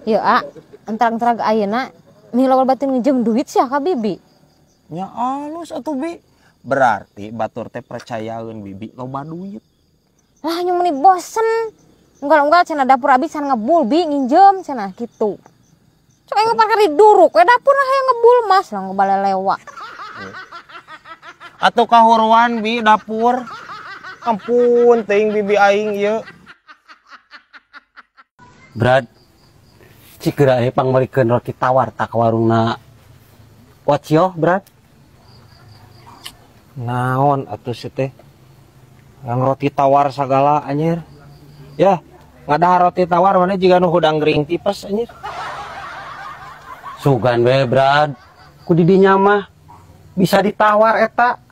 Ya, A, entrang-entrang ayeuna milah batin ngejem duit sia ka bibi. Nya alus atuh bi. Berarti batur teh percayaeun bibi loba duit. Lah nyu meuni bosen. Unggal-unggal cenah dapur abi can ngebul bi nginjem cenah kitu. Cok aing parkir di duruk we dapur hayang ngebul mas lah ngebalelewa. Atuh kahuruan bi dapur. Ampun teuing bibi aing ieu. Brad, cik geura we pangmeulikeun roti tawar tak ka warungna Wacioh, Brad. Naon atuh si teh? Yang roti tawar sagala anjir. Ya, ngadahar roti tawar mana jiga nu hudang gering tipes anjir. Sugan we, Brad. Ku didinya mah bisa ditawar eta.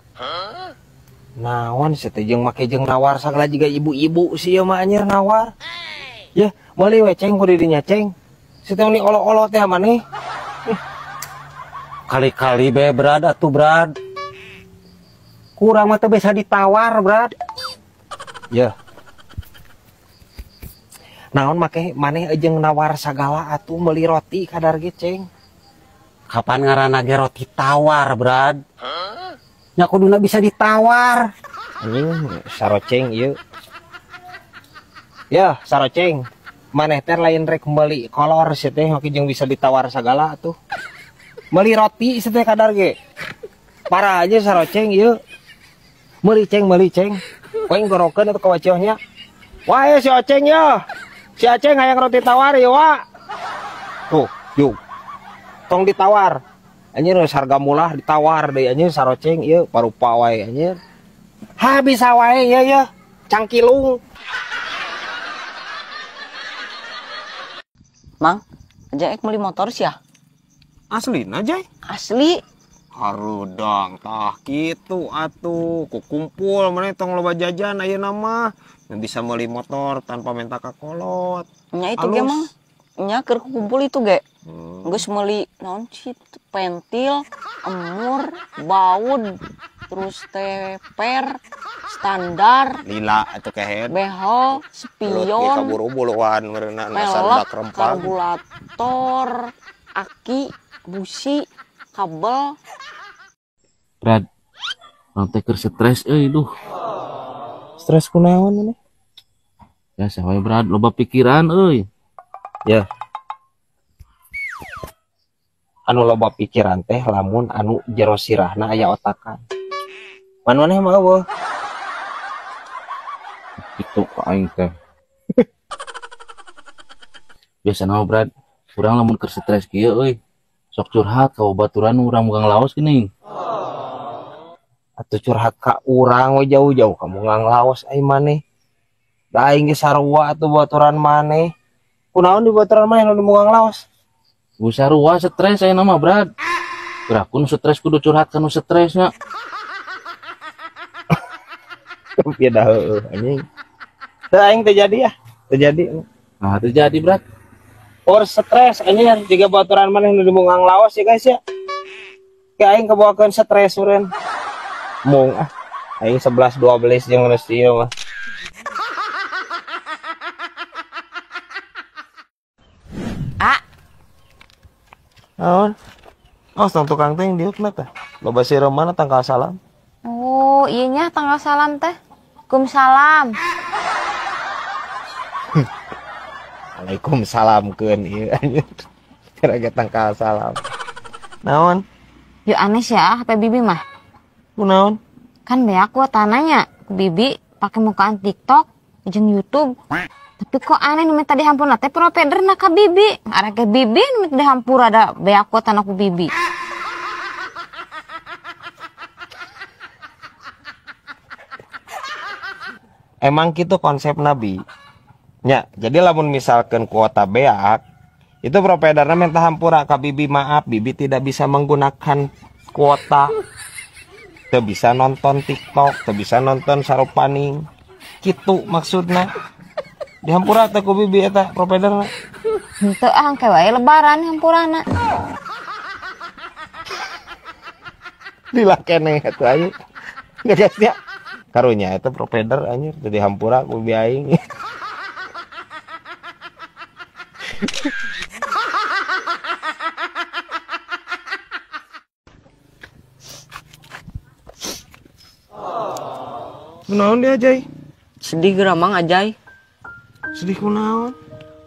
Naon si teh jeung make jeung nawar sagala jiga ibu-ibu sih ieu mah anjir nawar. Ya, meuli we ceng ku didinya ceng. Si teh ni olo-olo teh maneh. Kali-kali be Brad atuh Brad. Kurang mah teu bisa ditawar, Brad. Ya. Naon make maneh jeung nawar sagala atuh meuli roti kadar ge ceng. Kapan ngaranna ge roti tawar, Brad? Nya kuduna bisa ditawar. Anjing saroceng ieu. Ya, saroceng. Maneh teh lain rek meuli kolor si teh make jeung bisa ditawar sagala atuh. Meuli roti si teh kadar ge. Parah aja saroceng ieu. Meuli ceng, meuli ceng. Koing gorokeun atuh ka waciohnya. Wah, si Oceng ya. Si Aceng hayang roti tawar ya, Wak. Tuh, yuk. Tong ditawar. Anjir harga murah ditawar deui anjir saroceng ieu parupa wae anjir. Ha bisa wae ya ya. Cangkilung. Mang, aja ek meuli motor sia. Aslina, Jay? Asli. Harudang tah kitu atuh, kukumpul maneh tong loba jajan ayeuna mah. Bisa meuli motor tanpa minta ka kolot. Nya itu ge mang. Nya keur kukumpul itu ge. Geus meuli naon sih pentil, emur, baud, terus teh per, standar, lila atuh kehed, behel, spion, kaburu-buruan meureunna dasar bak rempang, karburator, aki, busi, kabel. Brad, urang teh keur stres euy duh. Stres kunaon maneh? Ya sawae Brad, loba pikiran euy. Ya. Anu loba pikiran teh lamun anu jero sirahna aya otakan. Pan maneh mah eueuh. Kitu ka aing teh. Biasana mah Brad, urang lamun keur stres kieu euy, sok curhat ka babaturan urang mugang laos geuning. Atuh curhat ka urang we jauh-jauh ka mugang laos ai maneh. Da aing ge sarua atuh baturan maneh. Kunaon di baturan maneh nu di mugang laos? Ku sarua stres ayeuna mah Brad. Geura ku nu stres kudu curhat ka nu stresnya. Beda heueuh anjing. Teu aing teu jadi ya. Teu jadi. Nah, teu jadi Brad. Or stres anjing jiga baturan maneh nu di mugang laos ya guys ya. Ke aing kabawakeun stres meureun. Mung ah. Aing 11 12 jeung geus ieu mah. A. Naon? Oh, tong tukang teh diuk na teh. Loba sireum mana tangkal salam. Oh, iya nya tangkal salam teh. Waalaikumsalam. Waalaikumsalam keun ieu anjir. Kira tangkal salam. Naon? Yuk aneh sih ya, HP bibi mah. Kunaon? Kan beak gua tananya, bibi pakai mukaan TikTok jeung YouTube. Tapi kok aneh nu minta dihampura teh providerna ka bibi. Arek ke bibi nu minta dihampura da beak gua tanah ku bibi. Emang gitu konsep Nabi. Ya, jadi lamun misalkan kuota beak itu providerna minta hampura ka bibi, maaf bibi tidak bisa menggunakan kuota. Teu bisa nonton TikTok, teu bisa nonton sarupaning. Kitu maksudna. Dihampura teh ku bibi eta providerna. Henteu ah engke wae lebaran hampurana. Lila keneh atuh aing. Geus nya. Karunya eta provider anjir teu dihampura ku bibi aing. Kunaon dia Ajay? Sedih geramang Ajay. Sedih kunaon?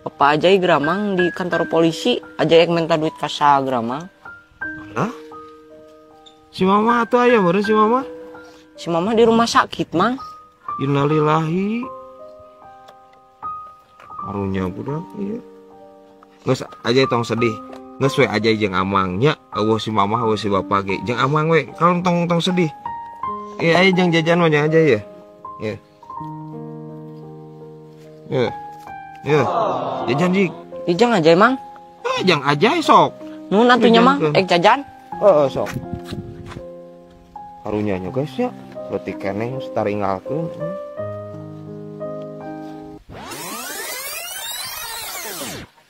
Bapak Ajay geramang di kantor polisi. Ajay yang minta duit kasa geramang. Lah? Si mama atuh aya meureun si mama? Si mama di rumah sakit, Mang. Innalillahi. Karunya budak ieu. Geus Ajay tong sedih. Geus we Ajay jeung Amang nya, eueuh si mama eueuh si bapak ge. Jeung Amang we, kalem tong tong sedih. Iya, ayo jeung jajan mah jeung Ajay ya. Iya. Iya. Iya. Jajan jik. Jajan Ajay, Mang. Eh, jeung Ajay sok. Nuhun atuh nya, Mang. Ek jajan. Heeh, sok. Karunya nya guys ya. Berarti keneh geus taringgalkeun.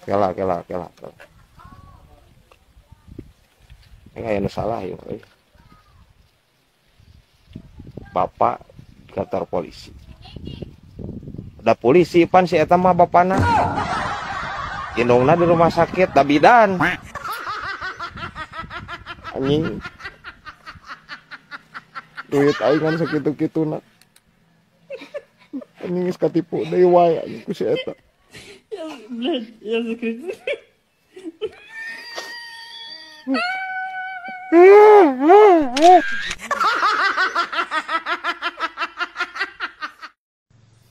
Kela kela kela. Ini aya nu salah ieu euy. Bapak di kantor polisi. Da polisi pan si eta mah bapana. Indungna di rumah sakit da bidan. Anjing. Duit aing kan sakitu-kituna. Anjing geus katipu deui wae anjing ku si eta.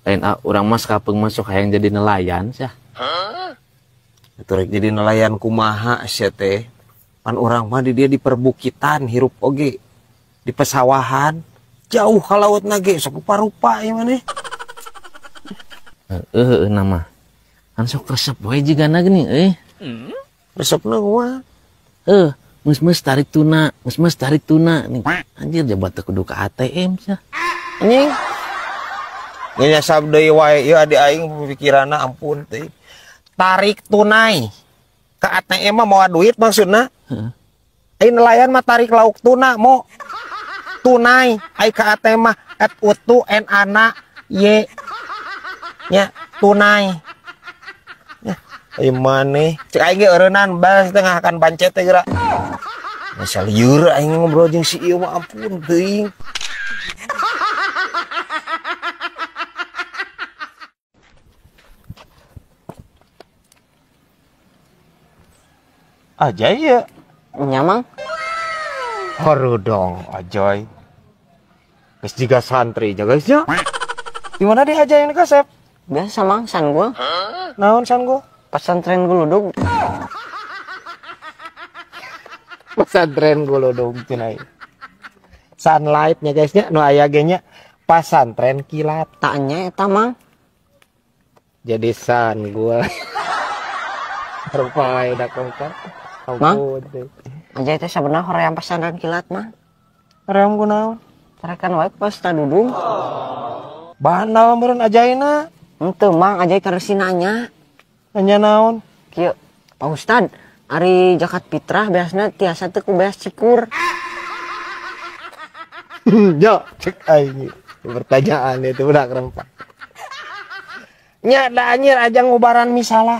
Lain ah, urang mah sakapeung masuk hayang jadi nelayan sih. Itu rek jadi nelayan kumaha sia teh. Pan urang mah di dia di perbukitan hirup oge. Di pesawahan jauh ka lautna ge sok rupa-rupa ieu maneh. Heeh nama. Kan sok resep we jigana geuning euy. Resepna kumaha? Heuh, mus-mus tarik tuna, mus-mus tarik tuna nih. Anjir jabat teu kudu ka ATM sia. Anjing. Nyasab deui wae ieu adi aing pikiranna ampun teuing. Tarik tunai. Ka ATM mah mawa duit maksudna. Heeh. Ai nelayan mah tarik lauk tuna mo. Tunai ai ka ATM mah et utu n ana y. Nya tunai. Nya ai maneh cek aing ge eureunnan bas tengah akan pancet teh geura. Masa lieur aing ngobrol jeung si ieu mah ampun teuing. Ajay ya? Nya, Mang. Haru dong, Ajay. Geus jiga santri nya guys nya. Di mana deh Ajay ini kasep? Biasa, Mang, sanggul. Naon sanggul? Pesantren Guludug. Pesantren Guludug cenah. Sunlight nya guys nya nu aya ge nya pasantren kilat. Tanya eta, Mang. Jadi sanggul. Rupa udah kongkong. Mang, Ajay teh sabenerna hoream pesantren kilat, Mang. Hoream kunaon? Tarekan wae pas tadudung. Bandal meureun Ajayna. Henteu, Mang, Ajay karesi nanya. Nanya naon? Kieu, Pak Ustad, ari zakat fitrah beasna tiasa teu ku beas cikur. Yo, cek aing. Pertanyaan itu udah kerempak. Nya da anjir aja ngubaran misalah.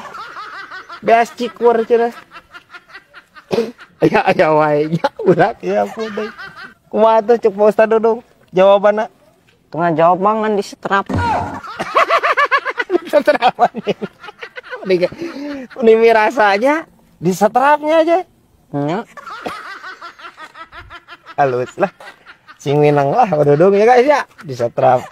Beas cikur cenah. Aya aya wae nya ulah ya ampun deui. Kumaha tuh cek Pak Ustad Dudung jawabanna? Tengah jawab Mang ngan disetrap. Disetrap anjing. Ini rasanya disetrapnya aja. Nya. Halus lah. Sing winang lah Pak Dudung ya guys ya, disetrap.